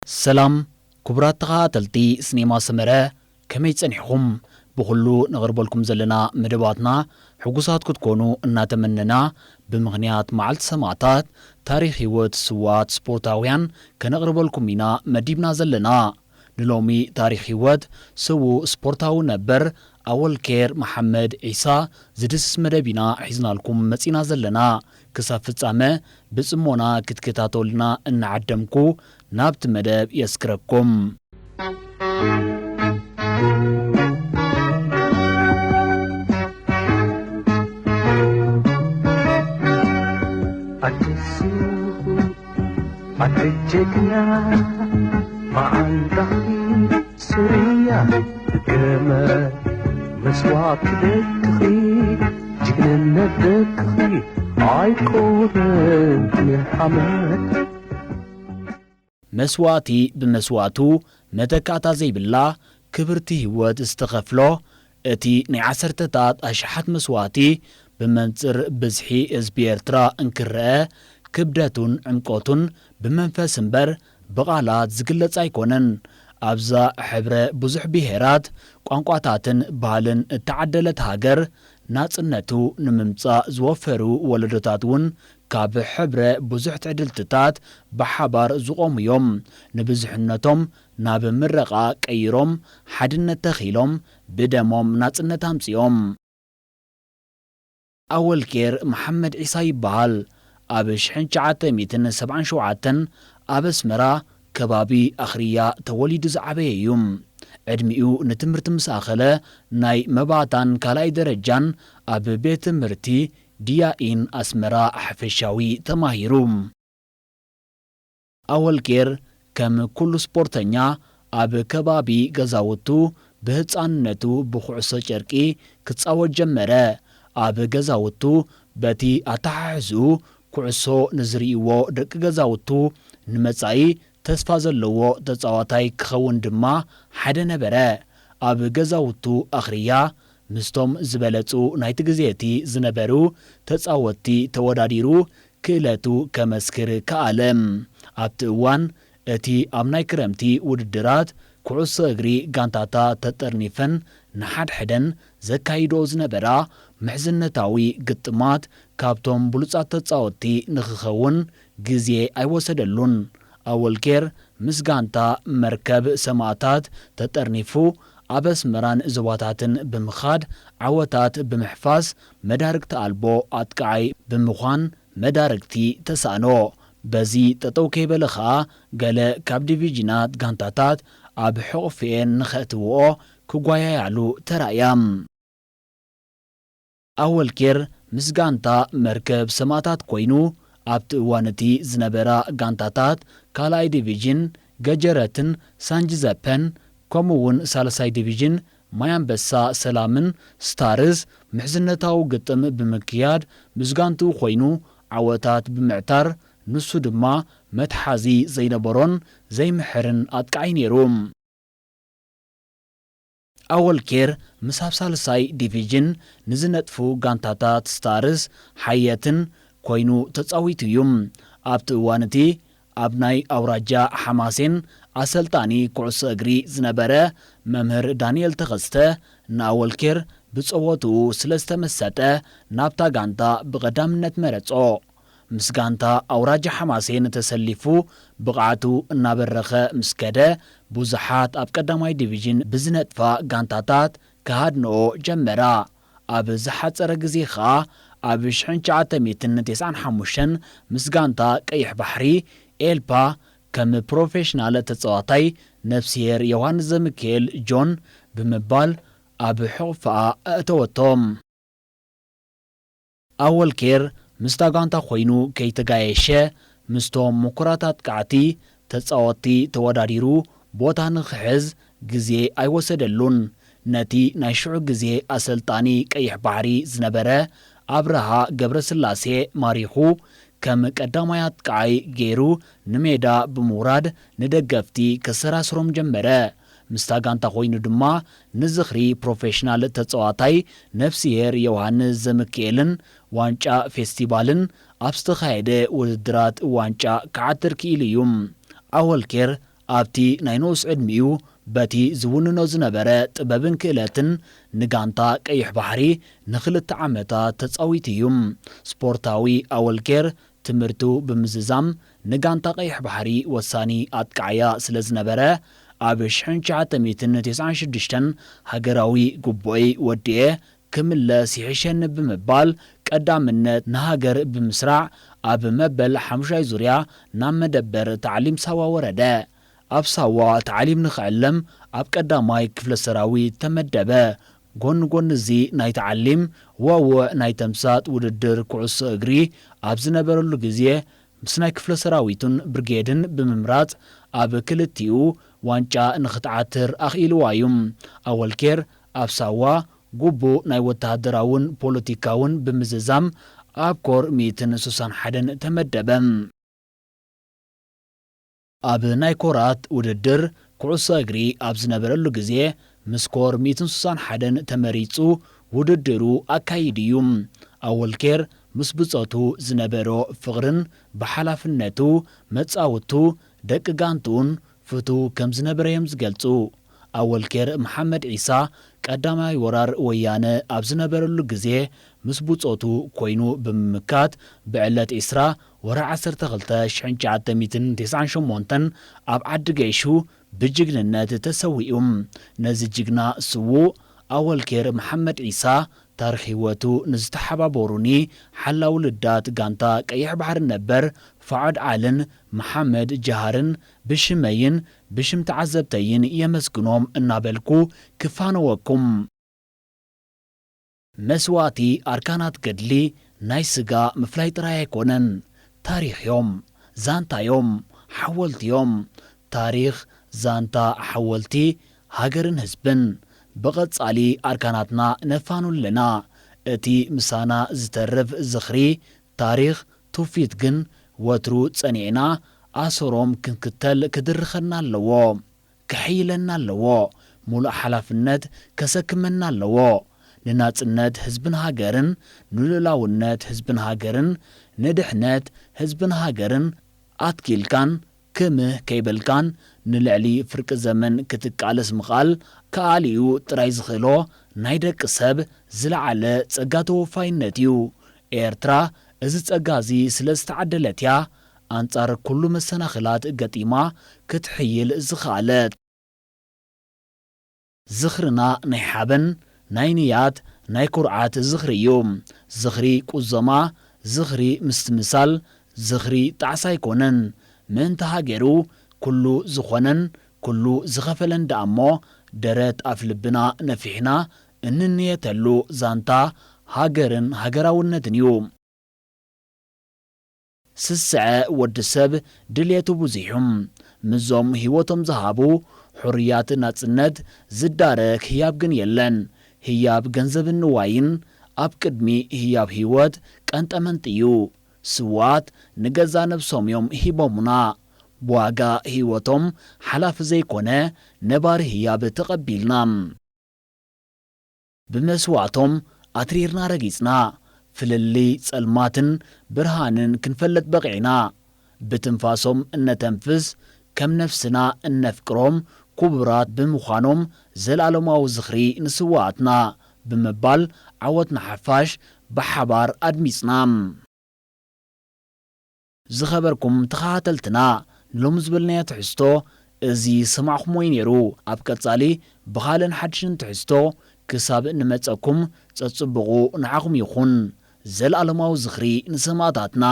ሰላም ክቡራት ተኸታተልቲ ስኔማ ሰመረ፣ ከመይ ጸኒሕኹም? ብኹሉ ነቕርበልኩም ዘለና መደባትና ሕጉሳት ክትኮኑ እናተመነና፣ ብምኽንያት መዓልቲ ሰማእታት፣ ታሪኽ ህይወት ስዉኣት ስፖርታውያን ከነቕርበልኩም ኢና መዲብና ዘለና። ንሎሚ ታሪኽ ህይወት ስዉእ ስፖርታዊ ነበር ኣወልኬር መሓመድ ዒሳ ዝድስስ መደብ ኢና ሒዝናልኩም መጺና ዘለና። ክሳብ ፍጻመ ብጽሞና ክትከታተሉና እናዓደምኩ ናብቲ መደብ የስክረኩም። ኣዲሱ ኣቲ ጀግና መዓንጣኺ ሱርያ ገመ መስዋዕቲ ደቅኺ ጅግንነት ደቅኺ ኣይኮነን ምልሓመት። መስዋእቲ ብመስዋእቱ መተካእታ ዘይብላ ክብርቲ ህይወት ዝተኸፍሎ፣ እቲ ናይ ዓሰርተታት ኣሽሓት መስዋእቲ ብመንጽር ብዝሒ ህዝቢ ኤርትራ እንክረአ፣ ክብደቱን ዕምቆቱን ብመንፈስ እምበር ብቓላት ዝግለጽ ኣይኮነን። ኣብዛ ሕብረ ብዙሕ ብሄራት፣ ቋንቋታትን ባህልን እተዓደለት ሃገር፣ ናጽነቱ ንምምጻእ ዝወፈሩ ወለዶታት እውን ካብ ሕብረ ብዙሕ ትዕድልትታት ብሓባር ዝቖሙ እዮም። ንብዙሕነቶም ናብ ምረቓ ቀይሮም፣ ሓድነት ተኺሎም፣ ብደሞም ናጽነት ኣምጺኦም። ኣወልኬር መሓመድ ዒሳ ይበሃል። ኣብ ሽሕን ትሽዓተ ሚእትን ሰብዓን ሸውዓተን ኣብ ኣስመራ ከባቢ ኣኽርያ ተወሊዱ ዝዓበየ እዩ። ዕድሚኡ ንትምህርቲ ምስ ኣኸለ፣ ናይ መባእታን ካልኣይ ደረጃን ኣብ ቤት ትምህርቲ ዲያኢን ኣስመራ ሓፈሻዊ ተማሂሩ። ኣወልኬር ከም ኩሉ ስፖርተኛ፣ ኣብ ከባቢ ገዛውቱ ብህጻንነቱ ብኩዕሶ ጨርቂ ክጻወት ጀመረ። ኣብ ገዛውቱ፣ በቲ ኣተሓሕዝኡ፣ ኩዕሶ ንዝርእይዎ ደቂ ገዛውቱ፣ ንመጻኢ ተስፋ ዘለዎ ተጻዋታይ ክኸውን ድማ ሓደ ነበረ። ኣብ ገዛውቱ ኣኽርያ፣ ምስቶም ዝበለጹ ናይቲ ግዜ እቲ ዝነበሩ ተጻወትቲ ተወዳዲሩ ክእለቱ ከመስክር ከኣለ። ኣብቲ እዋን፣ እቲ ኣብ ናይ ክረምቲ ውድድራት ኩዕሶ እግሪ ጋንታታት ተጠርኒፈን ንሓድሕደን ዘካይድኦ ዝነበራ ምሕዝነታዊ ግጥማት፣ ካብቶም ብሉጻት ተጻወትቲ ንኽኸውን ግዜ ኣይወሰደሉን። ኣወልኬር ምስ ጋንታ መርከብ ሰማእታት ተጠርኒፉ፣ ኣብ ኣስመራን ዞባታትን ብምኻድ ዓወታት ብምሕፋስ፣ መዳርግቲ ኣልቦ ኣጥቃዓይ ብምዃን መዳርግቲ ተሳእኖ። በዚ ጠጠው ከይበለ ኸኣ፣ ገለ ካብ ዲቪዥናት ጋንታታት ኣብ ሕቑፊኤን ንኸእትውኦ ክጓያያሉ ተራእያ። ኣወልኬር ምስ ጋንታ መርከብ ሰማእታት ኮይኑ፣ ኣብቲ እዋን እቲ ዝነበራ ጋንታታት ካልኣይ ዲቪዥን፣ ገጀረትን ሳንጅዘፐን፣ ከምኡ እውን ሳልሳይ ዲቪዥን፣ ማይ ኣንበሳ ሰላምን ስታርስ፣ ምሕዝነታዊ ግጥም ብምክያድ፣ ምስ ጋንትኡ ኮይኑ ዓወታት ብምዕታር፣ ንሱ ድማ መትሓዚ ዘይነበሮን ዘይምሕርን ኣጥቃዓይ ነይሩ። ኣወልኬር ምስ ኣብ ሳልሳይ ዲቪዥን ንዝነጥፉ ጋንታታት ስታርስ ሓየትን ኮይኑ ተጻዊቱ እዩ። ኣብቲ እዋን እቲ ኣብ ናይ ኣውራጃ ሓማሴን ኣሰልጣኒ ኩዕሶ እግሪ ዝነበረ መምህር ዳንኤል ተኸስተ፣ ንኣወልኬር ብጸወትኡ ስለ ዝተመሰጠ፣ ናብታ ጋንታ ብቐዳምነት መረጾ። ምስ ጋንታ ኣውራጃ ሓማሴን ተሰሊፉ ብቕዓቱ እናበረኸ ምስ ከደ፣ ብዙሓት ኣብ ቀዳማይ ዲቪዥን ብዝነጥፋ ጋንታታት ክሃድንኦ ጀመራ። ኣብ ዝሓጸረ ግዜ ኸኣ፣ ኣብ ሽሕን ትሽዓተ ሚእትን ተስዓን ሓሙሽተን ምስ ጋንታ ቀይሕ ባሕሪ፣ ኤልፓ፣ ከም ፕሮፌሽናል ተጻዋታይ ነፍስሄር ዮሃንስ ዘሚካኤል ጆን ብምባል ኣብ ሕቑፋኣ ኣእተወቶ። ኣወልኬር ምስታ ጋንታ ኮይኑ ከይተጋየሸ፣ ምስቶም ምኩራት ኣጥቃዕቲ ተጻወትቲ ተወዳዲሩ ቦታ ንኽሕዝ ግዜ ኣይወሰደሉን። ነቲ ናይ ሽዑ ግዜ ኣሰልጣኒ ቀይሕ ባሕሪ ዝነበረ ኣብርሃ ገብረስላሴ ማሪኹ፣ ከም ቀዳማይ ኣጥቃዓይ ገይሩ ንሜዳ ብምውራድ ንደገፍቲ ከሰራስሮም ጀመረ። ምስታ ጋንታ ኮይኑ ድማ ንዝኽሪ ፕሮፌሽናል ተጻዋታይ ነፍስሄር ዮሃንስ ዘሚካኤልን ዋንጫ ፌስቲቫልን ኣብ ዝተኻየደ ውድድራት ዋንጫ ክዓትር ክኢሉ እዩ። ኣወልኬር ኣብቲ ናይ ንኡስ ዕድሚኡ በቲ ዝውንኖ ዝነበረ ጥበብን ክእለትን ንጋንታ ቀይሕ ባሕሪ ንኽልተ ዓመታት ተጻዊቱ እዩ። ስፖርታዊ ኣወልኬር ትምህርቱ ብምዝዛም ንጋንታ ቀይሕ ባሕሪ ወሳኒ ኣጥቃዕያ ስለ ዝነበረ፣ ኣብ ሽሕን ትሽዓተ ሚእትን ተስዓን ሽዱሽተን ሃገራዊ ጉቦይ ወዲኤ ክምለስ ይሕሸኒ ብምባል ቀዳምነት ንሃገር ብምስራዕ ኣብ መበል ሓሙሻይ ዙርያ ናብ መደበር ታዕሊም ሳዋ ወረደ። ኣብ ሳዋ ታዕሊም ንኽዕለም ኣብ ቀዳማይ ክፍለ ሰራዊት ተመደበ። ጎኒ ጎኒ እዚ ናይ ታዕሊም፣ ወውዕ ናይ ተምሳጥ ውድድር ኩዕሶ እግሪ ኣብ ዝነበረሉ ግዜ፣ ምስ ናይ ክፍለ ሰራዊቱን ብርጌድን ብምምራጽ ኣብ ክልቲኡ ዋንጫ ንኽትዓትር ኣኽኢልዋ እዩ። ኣወልኬር ኣብ ሳዋ ጉቡእ ናይ ወተሃደራውን ፖለቲካውን ብምዝዛም ኣብ ኮር ሚእትን ስሳን ሓደን ተመደበ። ኣብ ናይ ኮራት ውድድር ኩዕሶ እግሪ ኣብ ዝነበረሉ ግዜ፣ ምስ ኮር ሚእትን ስሳን ሓደን ተመሪጹ ውድድሩ ኣካይዱ እዩ። ኣወልኬር ምስ ብጾቱ ዝነበሮ ፍቕርን ብሓላፍነቱ መጻውቱ ደቂ ጋንትኡን ፍቱው ከም ዝነበረ እዮም ዝገልጹ። ኣወልኬር መሓመድ ዒሳ ቀዳማይ ወራር ወያነ ኣብ ዝነበረሉ ግዜ ምስ ብጾቱ ኮይኑ ብምምካት፣ ብዕለት ዕስራ ወርሒ ዓሰርተ ክልተ ሽሕን ትሽዓተ ሚእትን ተስዓን ሸሞንተን ኣብ ዓዲ ገይሹ ብጅግንነት ተሰዊኡ። ነዚ ጅግና ስዉእ ኣወልኬር መሓመድ ዒሳ፣ ታሪኽ ህይወቱ ንዝተሓባበሩኒ ሓላው ልዳት ጋንታ ቀይሕ ባሕሪ ነበር ፋዖድ ዓልን መሓመድ ጀሃርን ብሽመይን ብሽም ተዓዘብተይን የመስግኖም እናበልኩ ክፋነወኩም። መስዋእቲ ኣርካናት ገድሊ ናይ ስጋ ምፍላይ ጥራይ ኣይኮነን። ታሪኽ እዮም፣ ዛንታ እዮም፣ ሓወልቲ እዮም። ታሪኽ፣ ዛንታ፣ ሓወልቲ ሃገርን ህዝብን። ብቐጻሊ ኣርካናትና ነፋኑ ኣለና። እቲ ምሳና ዝተርፍ ዝኽሪ፣ ታሪኽ፣ ትውፊት ግን ወትሩ ጸኒዕና ኣሰሮም ክንክተል ክድርኸና ኣለዎ። ከሐይለና ኣለዎ። ሙሉእ ሓላፍነት ከሰክመና ኣለዎ። ንናጽነት ህዝብን ሃገርን፣ ንልኡላውነት ህዝብን ሃገርን፣ ንድሕነት ህዝብን ሃገርን ኣትኪልካን ክምህ ከይበልካን ንልዕሊ ፍርቂ ዘመን ክትቃለስ ምኽኣል ከኣሊኡ ጥራይ ዝኽእሎ ናይ ደቂ ሰብ ዝለዓለ ጸጋ ተወፋይነት እዩ። ኤርትራ እዚ ጸጋ እዚ ስለ ዝተዓደለት እያ ኣንጻር ኩሉ መሰናኽላት ገጢማ ክትሕይል ዝኸኣለት። ዝኽርና ናይ ሓበን፣ ናይ ንያት፣ ናይ ኩርዓት ዝኽሪ እዩ። ዝኽሪ ቁዘማ፣ ዝኽሪ ምስትምሳል፣ ዝኽሪ ጣዕሳ ኣይኮነን። ምእንቲ ሃገሩ ኩሉ ዝኾነን ኩሉ ዝኸፈለን ደኣ እሞ፣ ደረት ኣፍ ልብና ነፊሕና እንንየተሉ ዛንታ ሃገርን ሃገራውነትን እዩ። ስስዐ ወዲ ሰብ ድልየቱ ብዙሕ እዩ። ምስዞም ህይወቶም ዝሃቡ ሕሩያት ናጽነት ዝዳረግ ህያብ ግን የለን። ህያብ ገንዘብን ንዋይን ኣብ ቅድሚ ህያብ ህይወት ቀንጠመንጢ እዩ። ስዉኣት ንገዛ ነብሶም እዮም ሂቦሙና። ብዋጋ ህይወቶም ሓላፊ ዘይኮነ ነባሪ ህያብ ተቐቢልና። ብመስዋእቶም ኣትሪርና ረጊጽና፣ ፍልልይ ጸልማትን ብርሃንን ክንፈልጥ በቒዕና። ብትንፋሶም እነተንፍስ፣ ከም ነፍስና እነፍቅሮም ክቡራት ብምዃኖም፣ ዘልኣለማዊ ዝኽሪ ንስውኣትና ብምባል፣ ዓወት ንሓፋሽ ብሓባር ኣድሚጽና። ዝኸበርኩም ተኸታተልትና፣ ንሎሚ ዝበልናዮ ትሕዝቶ እዚ ዝሰማዕኹምዎ እዩ ነይሩ። ኣብ ቀጻሊ ብኻልእን ሓድሽን ትሕዝቶ ክሳብ እንመጸኩም፣ ጸጽብቑ ንዓኹም ይኹን። ዘልኣለማዊ ዝኽሪ ንሰማእታትና።